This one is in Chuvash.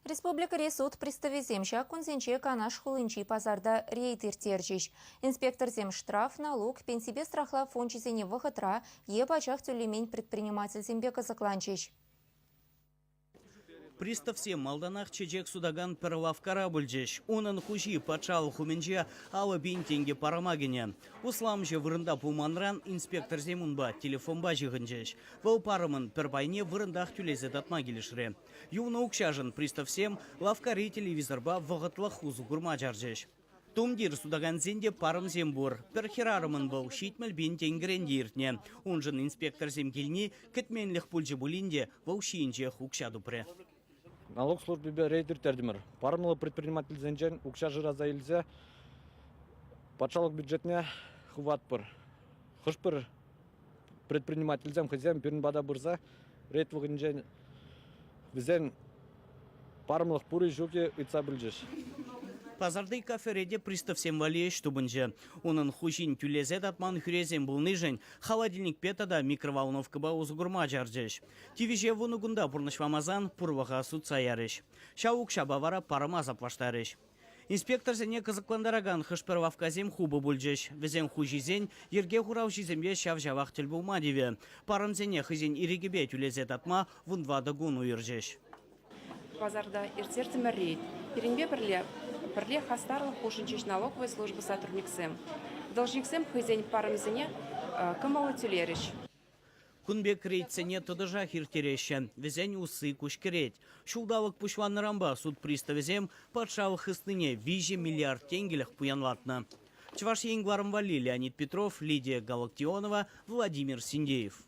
Республикӑри суд приставӗсем ҫак кунсенче Канаш хулинчи пасарта рейд ирттерчӗҫ. Инспекторсем штраф, налук, пенсипе страхлав фончӗсене вӑхӑтра е пачах тӳлемен предпринимательсемпе кӑсӑкланчӗҫ. Приставсем малтанах чечек сутакан пӗр лавккара пулчӗҫ. Унӑн хуҫи патшалӑх умӗнче 50 000 тенкӗ парӑма кӗнӗ. Усламҫӑ вырӑнта пулманран инспекторсем унпа телефонпа ҫыхӑнчӗҫ. Вӑл парӑмӑн пӗр пайне вырӑнтах тӳлесе татма килӗшрӗ. Юлнӑ укҫашӑн приставсем лавккари телевизорпа вӑхӑтлӑх усӑ курма чарчӗҫ. Тумтир сутакансен те парӑмсем пур. Пӗр хӗрарӑмӑн вӑл 70 000 тенкӗрен те иртнӗ. Уншӑн инспекторсем килни кӗтменлӗх пулчӗ пулин те вӑл ҫийӗнчех укҫа тупрӗ. Налог службипе рейд ирттертӗмӗр. Парӑмлӑ предпринимательсенчен укҫа шыраса илсе патшалӑх бюджетне хыватпӑр. Хӑш-пӗр предпринимательсем хӑйсем пирӗн пата пырса рейд вӑхӑтӗнчен вӗсен парӑмлӑх пур-и ҫук-и ыйтса пӗлчӗҫ. Пасарти кафере те приставсем валли ӗҫ тупӑнчӗ. Унӑн хуҫин тӳлесе татман хӳресем пулнишӗн холодильникпе тата микроволновкӑпа усӑ курма чарчӗҫ. Тивӗҫе 10 кунта пурнӑҫламасан пурлӑха сутса ярӗҫ. Ҫав укҫапа вара парӑма саплаштарӗҫ. Инспекторсене кӑсӑклантаракан хӑш-пӗр лавккасем хупӑ пулчӗҫ. Вӗсен хуҫисен йӗрке хуралҫисемпе ҫав-ҫавах тӗл пулма тивӗ. Парӑмсене хӑйсен ирӗкӗпе тӳлесе татма 14 кун уйӑрчӗҫ. Пасарта ирттертӗмӗр рейд. Пирӗнпе пӗрле пӗрле хастарлӑх хушӑнчӗҫ налоговая служба сотрудниксем. Должниксем хӑйсен парӑмӗсене кӑмӑллӑ тӳлерӗҫ. Кун пек рейдсене тӑтӑшах ирттереҫҫӗ. Вӗсен усси куҫкӗрет. Ҫулталӑк пуҫланнӑранпа суд приставӗсем патшалӑх хыснине 3 миллиард тенкӗлӗх пуянлатнӑ. Чӑваш Ен кӑларӑм валли Леонид Петров, Лидия Галактионова, Владимир Синдеев.